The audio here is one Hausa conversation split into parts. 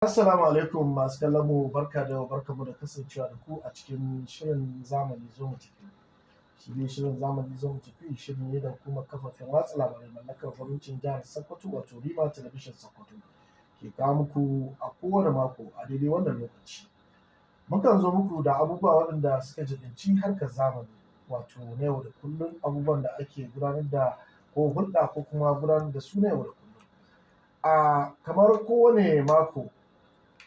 Assalamu alaikum masu kallon mu, barka da barka mu da kasancewa da ku a cikin shirin Zamani Zo Mu Tafi. Shi ne shirin Zamani Zo Mu Tafi, shirin ne da hukumar kafafen watsa labarai mallakar gwamnatin jihar Sokoto, wato Rima Talabishin Sokoto, ke kawo muku a kowane mako a daidai wannan lokaci. Mukan zo muku da abubuwa waɗanda suka jibinci harkar zamani, wato na yau da kullum, abubuwan da ake gudanar da ko hulɗa ko kuma gudanar da su na yau da kullum. A kamar kowane mako,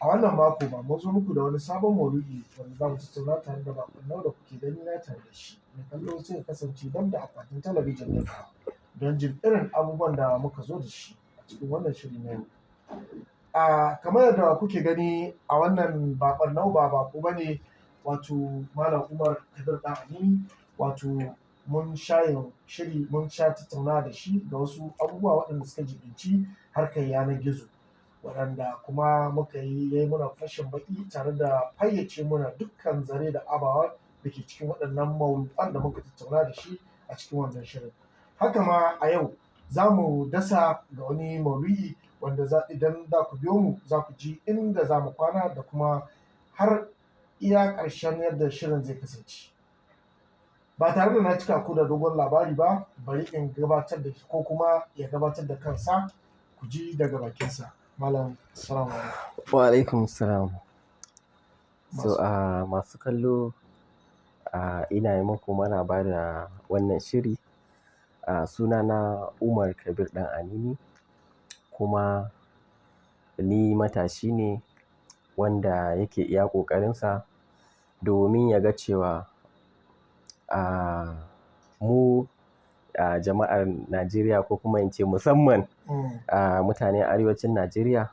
a wannan mako ma mun zo muku da wani sabon maudu'i wanda za mu tattauna tare da bakon da kuke gani na tare da shi. Mai kallo, sai ya kasance dab da akwatin talabijin ɗinka don jin irin abubuwan da muka zo da shi a cikin wannan shiri na yau. A kamar yadda kuke gani a wannan bakon nau, ba bako ba ne, wato Malam Umar Kabir Ɗan Amini, wato mun sha yin shiri, mun sha tattauna da shi da wasu abubuwa waɗanda suka jibinci harkar yanar gizo, waɗanda kuma muka yi ya yi muna fashin baƙi tare da fayyace muna dukkan zare da abawa da ke cikin waɗannan maudu'an da muka tattauna da shi a cikin wannan shirin. Haka ma a yau za mu dasa ga wani maudu'i wanda idan za ku biyo mu, za ku ji inda za mu kwana da kuma har iya ƙarshen yadda shirin zai kasance. Ba tare da na cika ku da dogon labari ba, bari in gabatar da ko kuma ya gabatar da kansa, ku ji daga bakinsa. Malam, assalamu alaikum. Wa alaikum salam. So masu kallo, ina yi muku maraba da wannan shiri. Sunana Umar Kabir Ɗan Anini, kuma ni matashi ne wanda yake iya ƙoƙarinsa domin ya ga cewa mu jama'ar Najeriya, ko kuma in ce musamman mutanen arewacin Najeriya,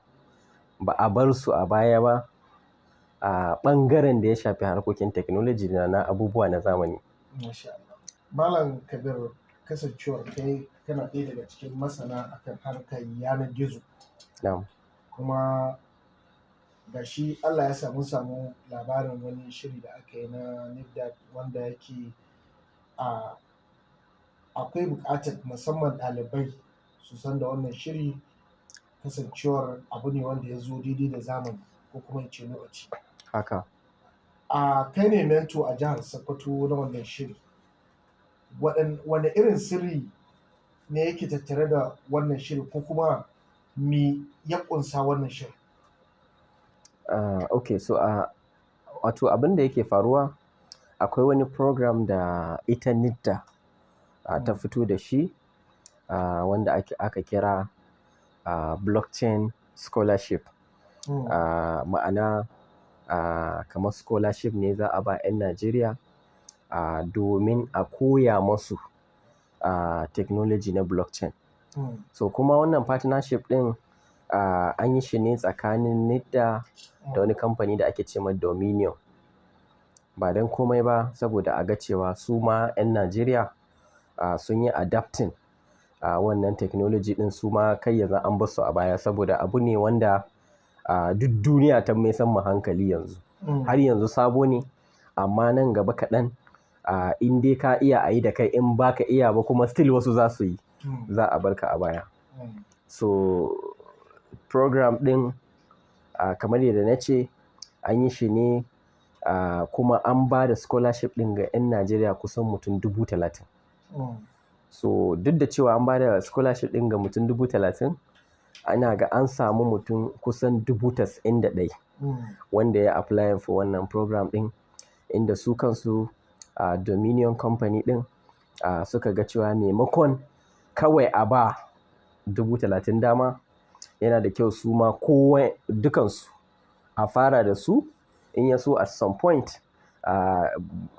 ba a bar su a baya ba a ɓangaren da ya shafi harkokin technology da na abubuwa na zamani. Masha Allah. Malam Kabir, kasancewar kai kana ɗaya daga cikin masana akan harkar yanar gizo. Na'am. Kuma ga shi Allah ya samu labarin wani shiri da aka yi na NITDA wanda yake akwai buƙatar musamman ɗalibai su san da wannan shiri, kasancewar abu ne wanda ya zo daidai da zamani, ko kuma in ce lokaci. Haka. A kai ne mentor a jihar Sokoto na wannan shiri. Wane irin sirri ne yake tattare da wannan shiri, ko kuma me ya ƙunsa wannan shirin? Okay, so wato abin da yake faruwa, akwai wani program da ita NITDA ta fito da shi, wanda aka kira blockchain scholarship. Ma'ana, kamar scholarship ne za a ba 'yan Najeriya domin a koya masu technology na blockchain. So kuma wannan partnership ɗin an yi shi ne tsakanin NITDA da wani kamfani da ake ce ma Dominion. Ba don komai ba saboda a ga cewa su ma 'yan Najeriya sun yi adapting wannan technology ɗin, su ma kai ya zan an bar su a baya, saboda abu ne wanda duk duniya ta mai san ma hankali yanzu. Har yanzu sabo ne, amma nan gaba kaɗan, in dai ka iya a yi da kai, in ba ka iya ba kuma still wasu za su yi, za a bar ka a baya. So program ɗin, kamar yadda na ce, an yi shi ne, kuma an ba da scholarship ɗin ga 'yan Najeriya kusan mutum 30,000. So duk da cewa an ba da scholarship ɗin ga mutum 30,000, ana ga an samu mutum kusan 91,000 wanda ya apply for wannan program ɗin, inda su kansu Dominion Company ɗin suka ga cewa maimakon kawai a ba 30,000 dama, yana da kyau su ma kowa dukansu a fara da su. In ya so at some point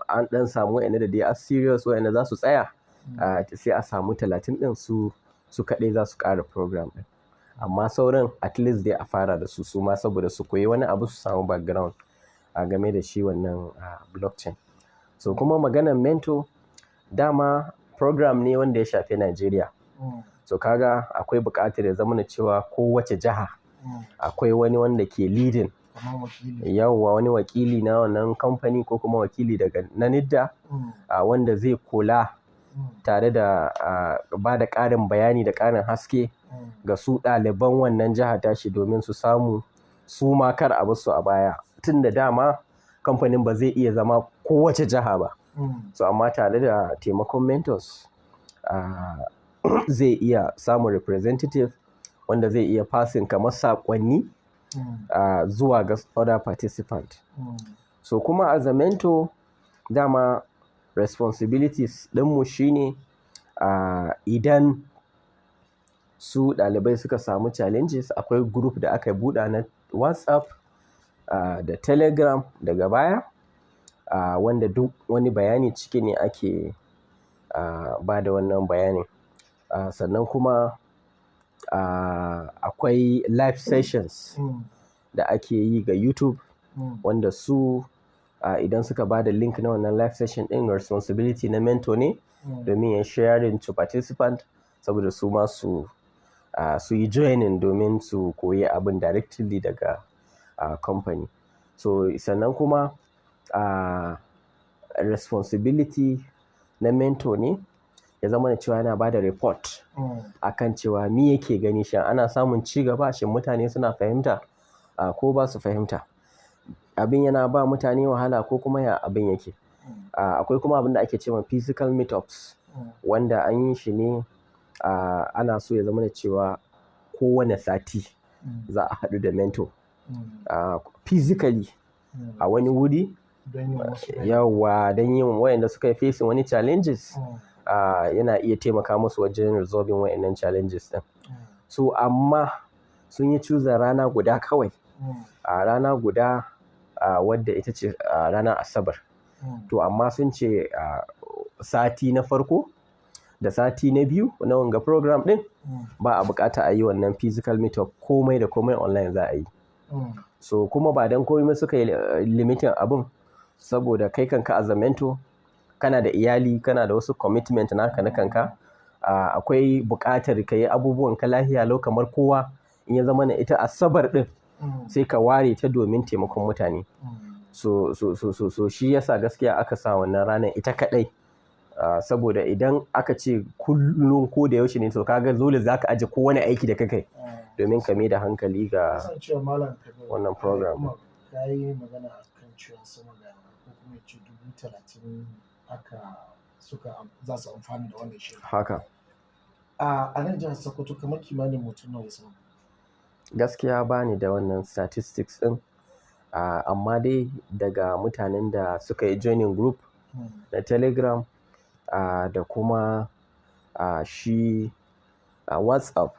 an ɗan samu waƴanda da they are serious, waƴanda za su tsaya, sai a samu 30 ɗin su kaɗai za su ƙara program ɗin. Amma sauran at least dai a fara da su, su ma saboda su koyi wani abu, su samu background a game da shi wannan blockchain. So kuma maganan mentor, dama program ne wanda ya shafi Najeriya. So kaga akwai buƙatar ya zamana cewa kowace jiha akwai wani wanda ke leading. Kamar wakili. Yauwa, wani wakili na wannan kamfani ko kuma wakili daga na NITDA wanda zai kula tare da ba da ƙarin bayani da ƙarin haske ga su ɗaliban wannan jiha tashi domin su samu su ma kar a bar su a baya. Tun da dama kamfanin ba zai iya zama kowace jiha ba. So amma tare da taimakon mentors, zai iya samun representative wanda zai iya passing kamar saƙonni zuwa ga other participant. So kuma as a mentor, dama responsibilities ɗinmu shine idan su ɗalibai suka samu challenges, akwai group da aka buɗe na WhatsApp da Telegram daga baya, wanda duk wani bayani ciki ne ake ba da wannan bayanin. Sannan kuma akwai live sessions da ake yi ga YouTube, wanda su idan suka ba da link na wannan live session ɗin, responsibility na mentor ne domin ya sharing to participant saboda su ma su yi joining domin su koyi abin directly daga company. So sannan kuma responsibility na mentor ne ya zama na cewa yana ba da report akan cewa me yake gani, shin ana samun ci gaba, shin mutane suna fahimta ko ba su fahimta. Abin yana ba mutane wahala ko kuma ya abin yake. Akwai kuma abin da ake ce ma physical meetups, wanda an yi shi ne ana so ya zama na cewa kowane sati za a haɗu da mentor physically a wani wuri. Don yin wasu bayani. Yauwa, don yin wayanda suka yi facing wani challenges, yana iya taimaka musu wajen resolving wayannan challenges ɗin. So amma sun yi choosing rana guda kawai. A rana guda, wadda ita ce ranar Asabar. To amma sun ce sati na farko da sati na biyu na wanga program ɗin ba a buƙata a yi wannan physical meetup, komai da komai online za a yi. So kuma ba don komai suka yi limiting abun, saboda kai kanka as a mentor kana da iyali, kana da wasu commitment naka na kanka. Akwai buƙatar ka yi abubuwan ka lafiya lau kamar kowa. In ya zama na ita Asabar ɗin sai ka ware ta domin taimakon mutane. So shi ya sa gaskiya aka sa wannan ranar ita kaɗai. Saboda idan aka ce kullum ko da yaushe ne, to ka ga dole za ka ajiye kowane aiki da ka kai domin ka mai da hankali ga Kasancewa, Malam Kabir, wannan program. Umar, ka yi magana akan cewa sama da, ko kuma ce 30,000 aka suka za su amfana da wannan shirin. Haka. A nan jihar Sokoto kamar kimanin mutum nawa ya samu? Gaskiya ba ni da wannan statistics ɗin. Amma dai daga mutanen da suka yi joining group na Telegram da kuma shi WhatsApp,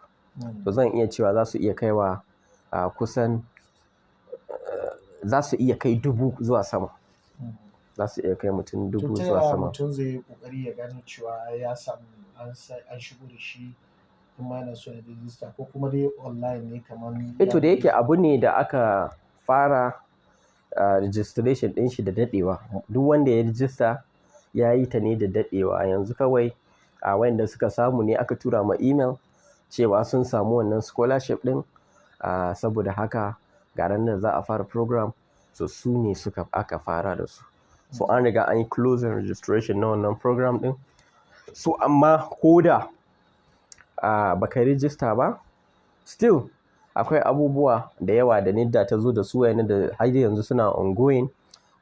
to zan iya cewa za su iya kaiwa kusan za su iya kai 1,000 zuwa sama. Za su iya kai mutum To 1,000 ta zuwa yaya sama. mutum zai yi ƙoƙari ya gano cewa ya samu an shigo da shi kuma yana so ya register, ko kuma dai online ne kamar Eh to, da yake abu ne da aka fara registration ɗin shi da daɗewa. Duk wanda ya register ya yi ta ne da daɗewa. Yanzu kawai wayanda suka samu ne aka tura ma email cewa sun samu wannan scholarship ɗin. Saboda haka ga ranar da za a fara program, so su ne suka aka fara da su. So an riga an yi closing registration na wannan program ɗin. So amma ko da ba ka register ba, still akwai abubuwa da yawa da NITDA ta zo da su wayanda da har yanzu suna ongoing,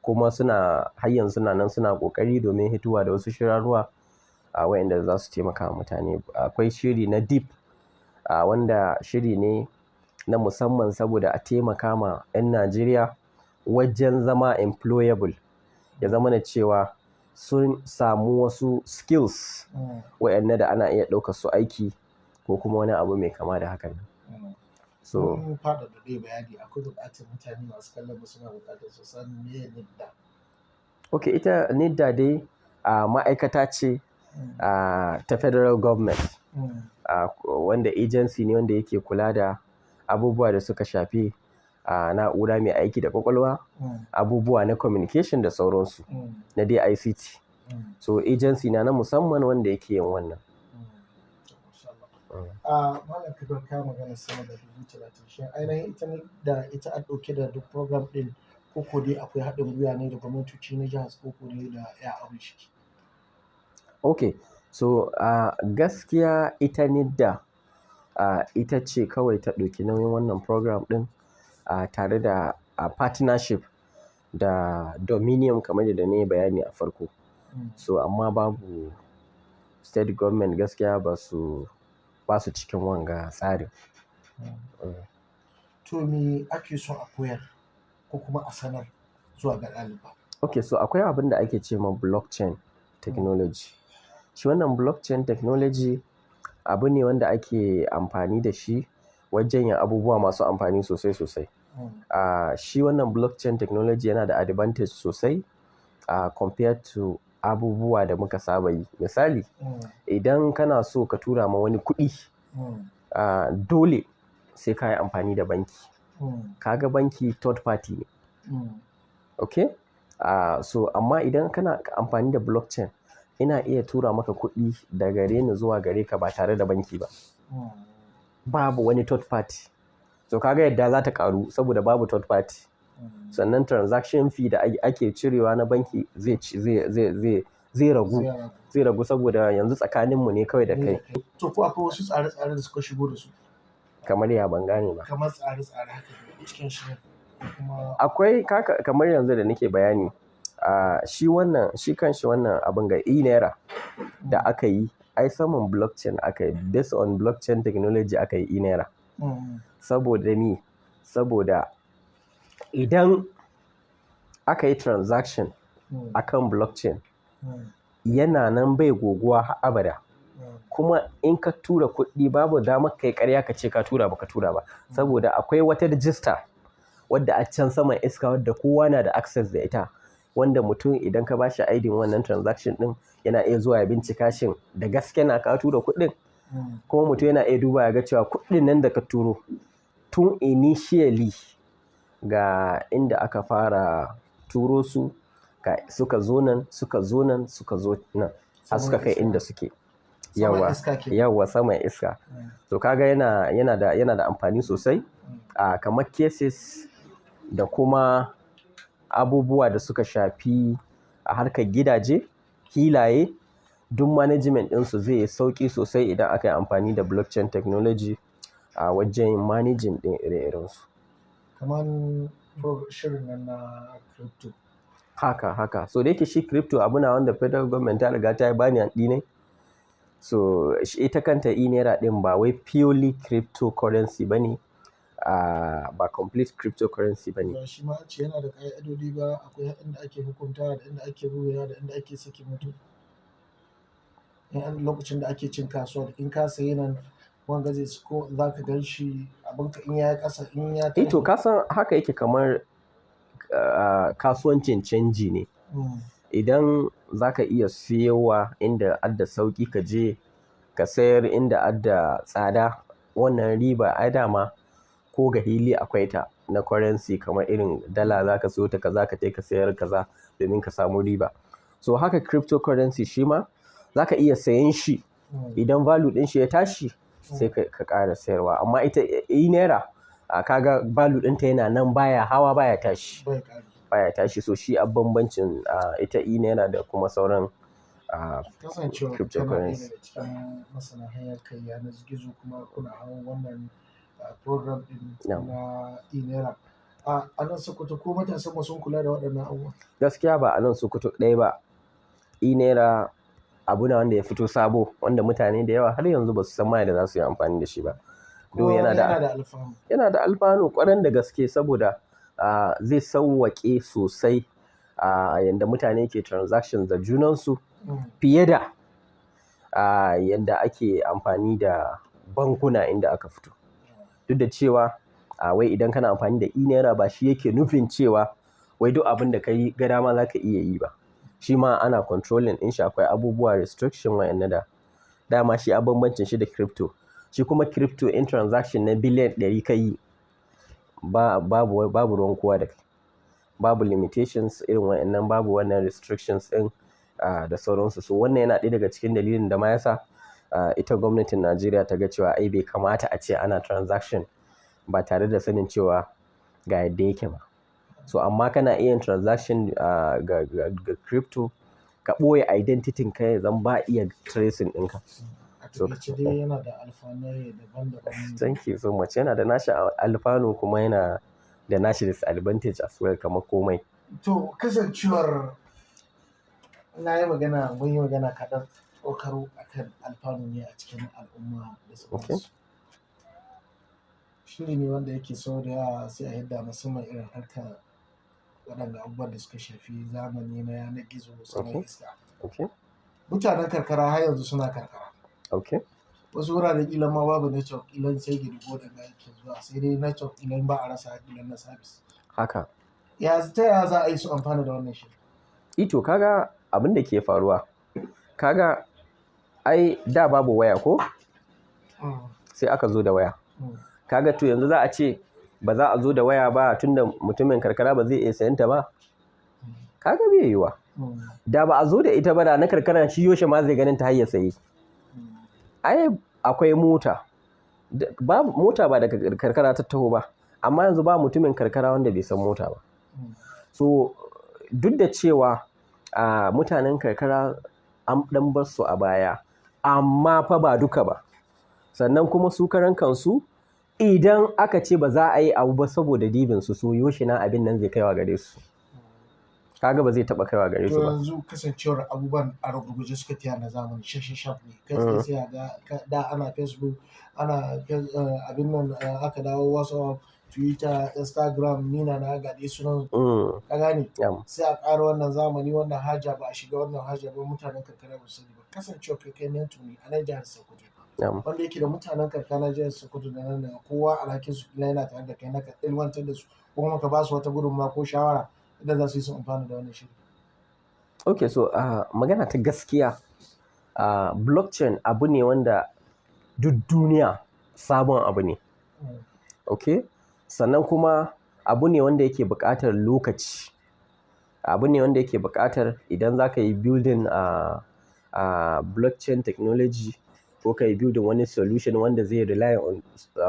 kuma suna har yanzu suna nan suna ƙoƙari domin hitowa da wasu shirarruwa wayanda za su taimaka wa mutane. Akwai shiri na DEEP, wanda shiri ne na musamman saboda a taimaka ma 'yan Najeriya wajen zama employable. Ya zama na cewa sun samu wasu skills wayanda da ana iya ɗaukar su aiki ko kuma wani abu mai kama da hakan. So Mun faɗaɗa dai bayani, akwai buƙatar mutane masu kallon mu suna buƙatar su san meye NITDA. Okay, ita NITDA dai ma'aikata ce ta federal government, wanda agency ne wanda yake kula da abubuwa da suka shafi na'ura mai aiki da ƙwaƙwalwa, abubuwa na communication da sauransu na dai ICT. So agency na musamman wanda yake yin wannan. Masha Allah. Malam Kabir, ka magana sama da 30,000. Shin ainihin ita NITDA ita an ɗauke da duk program ɗin, ko ko dai akwai haɗin gwiwa ne da gwamnatoci na jihar, ko ko dai da ya abin shike? Okay, so gaskiya ita NITDA ita ce kawai ta ɗauki nauyin wannan program ɗin. tare da a partnership da Dominion kamar yadda na yi bayani a farko. So amma babu state government, gaskiya ba su cikin wanga tsarin. To, me ake so a koyar ko kuma a sanar zuwa ga ɗaliba? Ok, so akwai abin da ake ce ma blockchain technology. Shi wannan blockchain technology abu ne wanda ake amfani da shi wajen yin abubuwa masu amfani sosai sosai. Shi wannan blockchain technology yana da advantage sosai compared to abubuwa da muka saba yi. Misali, idan kana so ka tura ma wani kuɗi, dole sai ka yi amfani da banki. Ka ga banki third party ne. Okay? So amma idan kana amfani da blockchain, ina iya tura maka kuɗi daga gare ni zuwa gare ka ba tare da banki ba. Babu wani third party. So ka ga yadda za ta ƙaru saboda babu third party. Sannan transaction fee da ake cirewa na banki zai ci zai zai zai zai ragu. Zai ragu. Zai ragu saboda yanzu tsakaninmu ne kawai da kai. To, ko akwai wasu tsare-tsare da suka shigo da su? Kamar ya? Ban gane ba. Kamar tsare-tsare haka cikin shirin ko kuma Akwai kaka, kamar yanzu da nake bayani, shi wannan, shi kanshi wannan abin ga e-naira da aka yi, ai saman blockchain aka yi, based on blockchain technology aka yi e-naira. Saboda me? Saboda idan aka yi transaction akan blockchain, yana nan bai goguwa har abada. Kuma in ka tura kuɗi, babu damar kai ƙarya ka ce ka tura ba ka tura ba. Saboda akwai wata register wadda a can saman iska wadda kowa na da access da ita. Wanda mutum idan ka ba shi ID wannan transaction ɗin, yana iya zuwa ya bincika shin da gaske na ka tura kuɗin. Kuma mutum yana iya duba ya ga cewa kuɗin nan da ka turo tun initially ga inda aka fara turo su, ga suka zo nan, suka zo nan, suka zo nan har suka kai inda suke. Saman Yauwa, iska ke. yauwa, saman iska. To ka ga yana da amfani sosai. Kamar cases da kuma abubuwa da suka shafi a harkar gidaje, filaye, duk management ɗinsu zai yi sauƙi sosai idan aka yi amfani da blockchain technology a wajen managing ɗin ire-irensu. Kaman shirin nan na crypto. Haka, haka. So da yake shi crypto abu na wanda federal government ta riga ta yi banning ɗi ne. So ita kanta e-naira ɗin ba wai purely cryptocurrency ba ne, ba complete cryptocurrency ba ne. Ba shi ma an ce yana da ƙa'idodi ba, akwai inda ake hukuntawa da inda ake bugewa da inda ake sakin mutum. In an lokacin da ake cin kasuwar, in ka sayi nan wanga zai ko za ka gan shi abunka in ya yi ƙasa, in ya Eh to, ka san haka yake kamar kasuwancin canji ne. Idan za ka iya siyowa inda adda sauƙi, ka je ka sayar inda adda tsada, wannan riba ai dama ko ga hili akwai ta na currency, kamar irin dala za ka siyo ta kaza, ka tai ka sayar kaza domin ka samu riba. So haka cryptocurrency shi ma za ka iya sayen shi, idan value ɗin shi ya tashi sai ka ƙara sayarwa. Amma ita e-naira, ka ga value ɗinta yana nan, baya hawa baya tashi. Bai ƙari. Baya tashi. So shi a bambancin ita e-naira da kuma sauran Kasancewa kana ɗaya cryptocurrency. daga cikin masana hanyar kai yanar gizo kuma kuna hawan wannan program ɗin Na'am. na e-naira. A nan Sokoto ko matasan mu sun kula da waɗannan abubuwa? Gaskiya ba a nan Sokoto ɗaya ba. E-naira abu ne wanda ya fito sabo wanda mutane da yawa har yanzu ba su san ma yadda za su yi amfani da shi ba. Do Kuma yana da yana da alfanu. Yana da alfanu ƙwarai da gaske saboda zai sauwaƙe sosai yanda mutane ke transactions da junansu fiye da yanda ake amfani da bankuna inda aka fito. Duk da cewa wai idan kana amfani da e-naira ba shi yake nufin cewa wai duk abin da ka yi ga dama za ka iya yi ba. Shi ma ana controlling ɗin shi, akwai abubuwa restriction wa'innan da dama shi a bambancin shi da crypto. Shi kuma crypto, in transaction na biliyan 100 ka yi, babu ruwan kowa da kai. Babu limitations irin wa'innan, babu wannan restrictions ɗin da sauransu. So wannan yana ɗaya daga cikin dalilin da ma ya sa ita gwamnatin Najeriya ta ga cewa ai bai kamata a ce ana transaction ba tare da sanin cewa ga yadda yake ba. So amma kana iya yin transaction ga crypto, ka ɓoye identity ka ya zama ba a iya tracing ɗinka. A taƙaice dai yana da alfanai daban-daban. Thank you so much. Yana da nashi alfanu kuma yana da nashi disadvantage as well kamar komai. To, kasancewar na yi magana, mun yi magana kaɗan tsokaro akan alfanu ne a cikin al'umma da sauransu. Shiri ne wanda yake sau da yawa sai a yadda musamman irin harkar waɗanda abubuwan da suka shafi zamani na yanar gizo, sanar iska. Mutanen karkara har yanzu suna karkara. Wasu wuraren ƙilan ma babu network, ƙilan sai girgo da yake zuwa, sai dai network ƙilan ba a rasa ƙilan na service. Haka. Ya ta yaya za a yi su amfana da wannan shiri? Ito kaga abin da ke faruwa. Kaga ai da babu waya ko? Sai aka zo da waya. Kaga to yanzu za a ce ba za a zo da waya ba tunda mutumin karkara ba zai iya sayan ta ba? Kaga bai yiwuwa. Da ba a zo da ita ba da na karkara shi yaushe ma zai ganin ta har ya sayi. Ai akwai mota. Babu mota ba daga karkara ta taho ba. Amma yanzu ba mutumin karkara wanda bai san mota ba. So duk da cewa mutanen karkara an ɗan bar su a baya, amma fa ba duka ba. Sannan kuma su karan kansu idan aka ce ba za a yi abu ba saboda dibin su, so yaushe na abin nan zai kaiwa gare su. Kaga ba zai taɓa kaiwa gare su ba. To yanzu kasancewar abubuwan a rugurguje suka tiya na zamani shashashaf ne. Kai tsaye sai a ga da ana Facebook, ana abin nan aka dawo WhatsApp, Twitter, Instagram, nina na ga dai sunan. Ka gane? Sai a ƙara wannan zamani, wannan haja ba a shiga wannan haja ba, mutanen karkara ba su sani ba. Kasancewar kai kai mentor ne a nan jihar Sokoto. Wanda yake da mutanen karkara na jihar Sokoto da nan kowa alhakin su kila yana tare da kai na ka ilmantar da su ko kuma ka ba su wata gudunmawa ko shawara idan za su yi su amfana da wannan shiri. Okay, so magana ta gaskiya, blockchain abu ne wanda duk duniya sabon abu ne. Okay? Sannan kuma abu ne wanda yake buƙatar lokaci. Abu ne wanda yake buƙatar idan za ka yi building blockchain technology ko ka yi building wani solution wanda zai rely on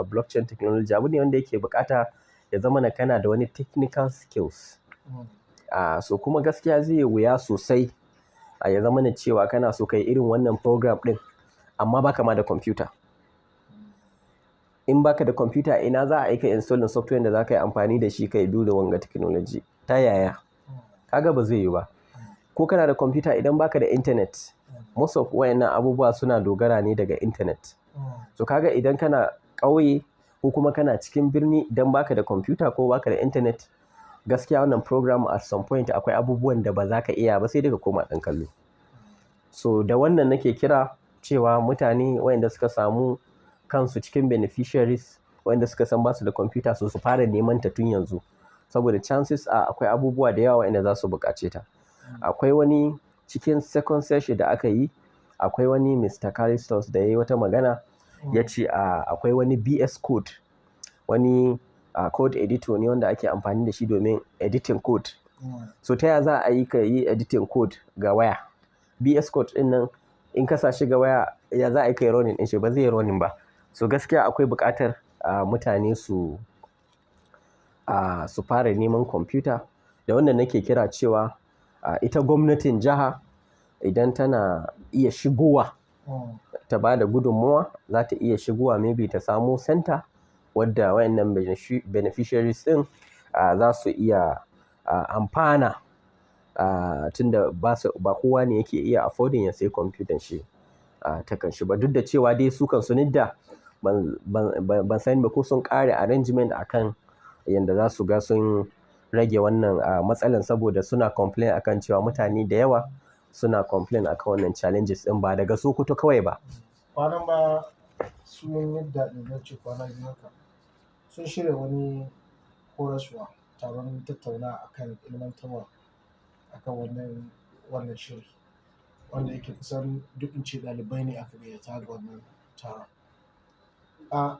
blockchain technology, abu ne wanda yake buƙata ya zama na kana da wani technical skills. So kuma gaskiya zai yi wuya sosai ya zama na cewa kana so ka yi irin wannan program ɗin amma ba ka ma da kwamfuta. In baka da kwamfuta ina za a yi ka installing software da za ka yi amfani da shi ka yi building wanga technology? Ta yaya? Kaga ba zai yiwu ba. Ko kana da kwamfuta idan baka da internet, most of wayannan abubuwa suna dogara ne daga internet. So kaga idan kana ƙauye ko kuma kana cikin birni idan baka da kwamfuta ko baka da internet, gaskiya wannan program at some point akwai abubuwan da ba za ka iya ba sai dai ka koma ɗan kallo. So da wannan nake kira cewa mutane wayanda suka samu kansu cikin beneficiaries, wayanda suka san basu da kwamfuta, so su fara neman ta tun yanzu. Saboda chances are akwai abubuwa da yawa wayanda za su buƙace ta. Akwai wani cikin second session da aka yi, akwai wani Mr. Callistus da ya yi wata magana, ya ce akwai wani VS Code, wani code editor ne wanda ake amfani da shi domin editing code. So ta yaya za a yi ka yi editing code ga waya? VS Code ɗin nan in ka sa shi ga waya, ya za a yi ka yi running ɗin shi? Ba zai yi running ba. So gaskiya akwai buƙatar mutane su su fara neman kwamfuta. Da wannan nake kira cewa ita gwamnatin jiha idan tana iya shigowa ta ba da gudummawa, za ta iya shigowa maybe ta samo center wadda wayannan beneficiaries ɗin za su iya amfana, tunda ba kowa ne yake iya affording ya sayi kwamfutan shi ta kanshi ba. Duk da cewa dai su kansu NITDA ban sani ba ko sun ƙare arrangement akan yanda za su ga sun rage wannan matsalan, saboda suna complain akan cewa mutane da yawa suna complain akan wannan challenges ɗin ba daga Sokoto kawai ba. Kwanan baya sun yadda in ce kwana biyu haka sun shirya wani horaswa, taron tattaunawa akan ilmantarwa akan wannan shiri wanda yake kusan duk in ce ɗalibai ne aka gayyata ga wannan taron. A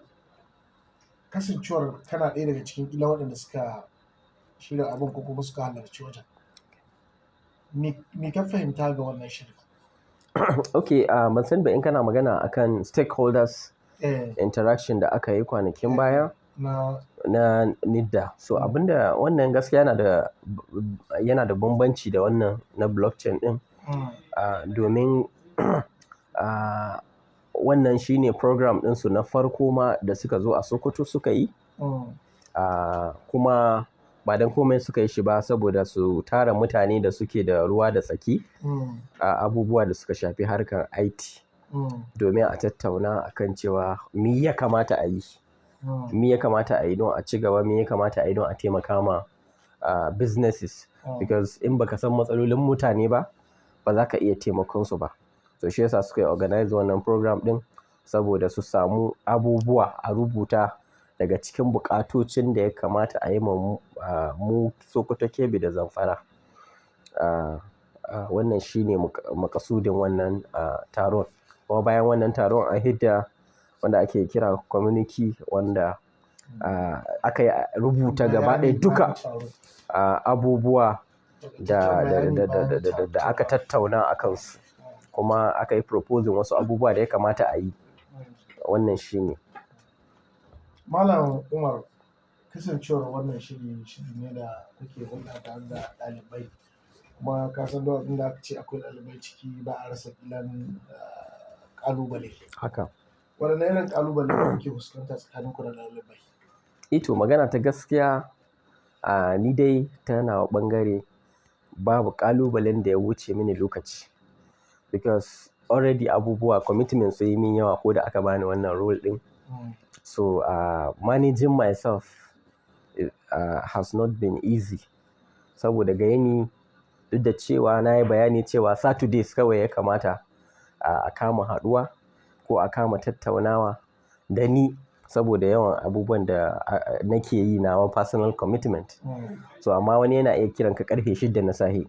kasancewar kana ɗaya daga cikin ƙila waɗanda suka shirya abin ko kuma suka halarci wajen, me ka fahimta ga wannan shirin? Okay, ban sani ba in kana magana akan stakeholders interaction da aka yi kwanakin baya na na NITDA. So abinda wannan gaskiya yana da bambanci da wannan na blockchain ɗin. Domin wannan shine program ɗinsu na farko ma da suka zo a Sokoto suka yi. Kuma ba don komai suka yi shi ba saboda su tara mutane da suke da ruwa da tsaki a abubuwa da suka shafi harkar IT domin a tattauna akan cewa me ya kamata a yi. Me ya kamata a yi don a ci gaba, me ya kamata a yi don a taimaka ma businesses. Because in baka san matsalolin mutane ba, ba za ka iya taimakon su ba. So shi yasa suka yi organize wannan program ɗin saboda su samu abubuwa a rubuta daga cikin buƙatocin da ya kamata a yi ma mu Sokoto, Kebbi da Zamfara. Wannan shine maƙasudin wannan taron. Kuma bayan wannan taron an hidda wanda ake kira communique, wanda aka yi rubuta gaba ɗaya duka abubuwa da aka tattauna a kansu. Kuma aka yi proposing wasu abubuwa da ya kamata a yi. Wannan shine. Malam Umar, kasancewar wannan shiri, shiri ne da kuke hulɗa tare da ɗalibai. Kuma ka san duk abin da aka ce akwai ɗalibai ciki, ba a rasa ƙilan ƙalubale. Haka. Waɗanne irin ƙalubale kuke fuskanta tsakaninku da ɗalibai? Ito magana ta gaskiya, ni dai ta nawa ɓangare babu ƙalubalen da ya wuce mini lokaci. Because already abubuwa commitment sun yi min yawa ko da aka bani wannan role ɗin. So managing myself has not been easy. Saboda ga yini, duk da cewa na yi bayani cewa Saturdays kawai ya kamata a kama haɗuwa ko a kama tattaunawa da ni saboda yawan abubuwan da nake yi nawa personal commitment. So amma wani yana iya kiran ka ƙarfe 6 na safe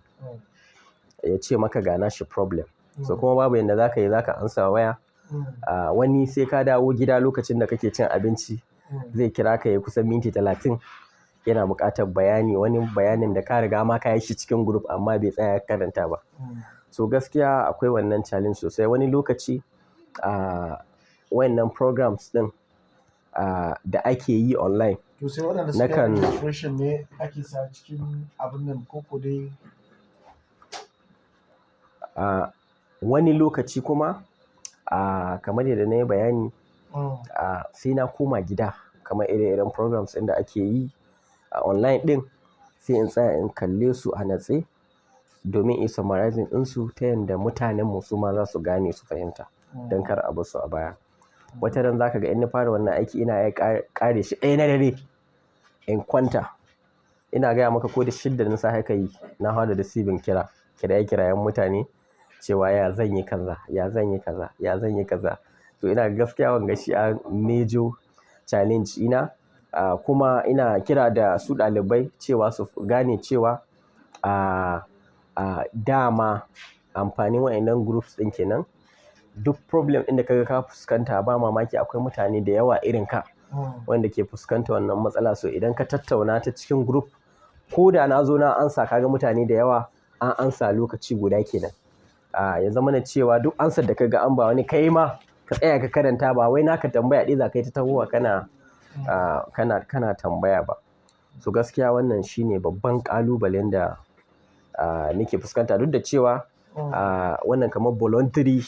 ya ce maka ga nashi problem. So kuma babu yanda za ka yi, za ka amsa waya. Wani sai ka dawo gida lokacin da kake cin abinci zai kira ka ya kusan minti 30 yana buƙatar bayani. Wani bayanin da ka riga ma ka yi shi cikin group amma bai tsaya ya karanta ba. So gaskiya akwai wannan challenge sosai. Wani lokaci wayannan programs ɗin da ake yi online. To sai waɗanda suka yi registration ne ake sa cikin abun nan ko ko dai? Wani lokaci kuma kamar yadda na yi bayani, sai na koma gida kamar ire-iren programs ɗin da ake yi a online ɗin, sai in tsaya in kalle su a natse domin in summarizing ɗinsu ta yanda mutanen mu su ma za su gane su fahimta don kar a bar su a baya. Wataran za ka ga in na fara wannan aiki ina iya ƙare shi 1 na dare in kwanta. Ina gaya maka, ko da 6 na safe ka yi, na fara receiving kira, kiraye-kirayen mutane cewa ya zan yi kaza, ya zan yi kaza, ya zan yi kaza. To ina gaskiya wanga shi a major challenge ina. Kuma ina kira da su ɗalibai cewa su gane cewa dama amfanin wayannan groups ɗin kenan. Duk problem ɗin da ka ga ka fuskanta, ba mamaki akwai mutane da yawa irin ka wanda ke fuskanta wannan matsala. So idan ka tattauna ta cikin group, ko da na zo na amsa, ka ga mutane da yawa an amsa lokaci guda kenan. Ya zama na cewa duk answer da ka ga an ba wani, kai ma ka tsaya ka karanta, ba wai naka tambaya ɗaya za ka yi ta tahowa kana tambaya ba. So gaskiya wannan shine babban ƙalubalen da nake fuskanta, duk da cewa wannan kamar voluntary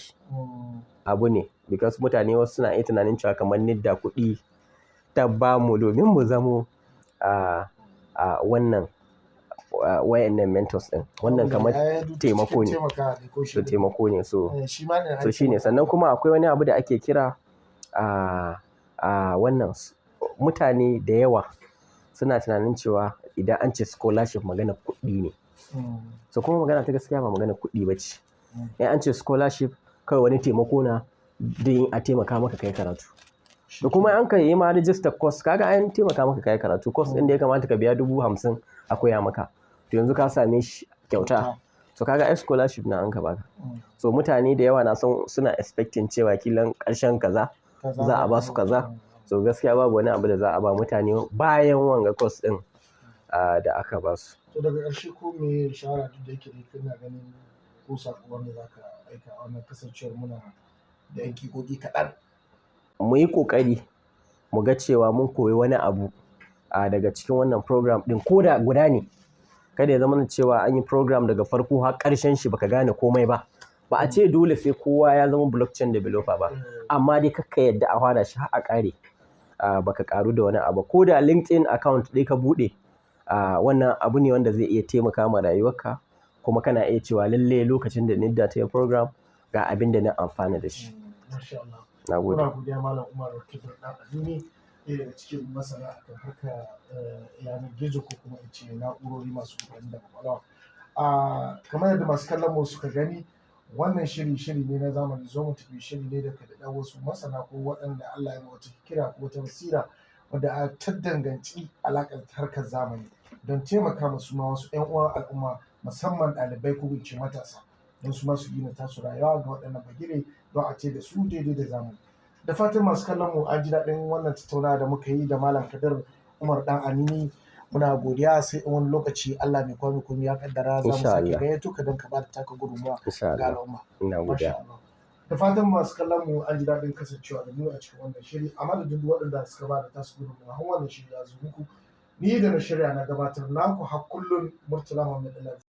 abu ne, because mutane wasu suna iya tunanin cewa kamar NITDA kuɗi ta bamu domin mu zamo wannan wayannan mentors ɗin. Wannan kamar taimako ne. So taimako ne, so shine. Sannan kuma akwai wani abu da ake kira wannan, mutane da yawa suna tunanin cewa idan an ce scholarship maganar kuɗi ne. So kuma magana ta gaskiya ba maganar kuɗi ba ce. In an ce scholarship, kawai wani taimako na don a taimaka maka ka yi karatu. Da kuma an ka yi ma register course, ka ga an taimaka maka ka yi karatu. Course ɗin da ya kamata ka biya 50,000 a koya maka, to yanzu ka same shi kyauta. So ka ga ai scholarship na an ka baka. So mutane da yawa na son suna expecting cewa kilan ƙarshen kaza za a ba su kaza. So gaskiya babu wani abu da za a ba mutane bayan wanga course ɗin da aka ba su. To daga ƙarshe, ko me shawara, duk da yake dai kana ganin ko saƙo wanda za ka aika a wannan, kasancewar muna da 'yan daƙiƙoƙi kaɗan? Mu yi ƙoƙari mu ga cewa mun koyi wani abu daga cikin wannan program ɗin, ko da guda ne. Kada ya zamana cewa an yi program daga farko har ƙarshen shi baka gane komai ba. Ba a ce dole sai kowa ya zama blockchain developer ba, amma dai kar ka yadda a fara shi har a ƙare. baka ƙaru da wani abu. Ko da LinkedIn account ɗaya ka buɗe, wannan abu ne wanda zai iya taimaka ma rayuwarka, kuma kana iya cewa lalle lokacin da NITDA ta yi program ga abin da na amfana da shi. Masha Allah. Na gode. Muna godiya, Malam Umar Kabir Dan Anini, ɗaya daga cikin masana akan harkar yanar gizo, ko kuma in ce na'urori masu amfani da kwakwalwa. Kamar yadda masu kallon mu suka gani, wannan shiri shiri ne na Zamani Zo Mu Tafi, shiri ne da ka da wasu masana ko waɗanda Allah ya wata kira ko wata basira wadda a ta danganci alaƙar harkar zamani don taimaka musu ma wasu 'yan uwan al'umma, musamman ɗalibai ko in ce matasa, don su ma su gina tasu rayuwa ga waɗannan bagire, don a ce da su daidai da zamani. Da fatan masu kallon mu an ji daɗin wannan tattaunawa da muka yi da Malam Kabir Umar Dan Anini. Muna godiya, sai in wani lokaci Allah mai kwami komai ya kaddara za mu Insha sake Allah. gayyato ka don ka bada taka gudunmuwa Insha ga Allah. al'umma. Ina Masha godiya. Allah. Da fatan masu kallon mu an ji daɗin kasancewa da mu a cikin wannan shiri. A madadin duk waɗanda suka bada tasu gudunmuwa har wannan shiri ya zo muku, ni da na shirya na gabatar, naku har kullum, Murtala Muhammad Alhaji.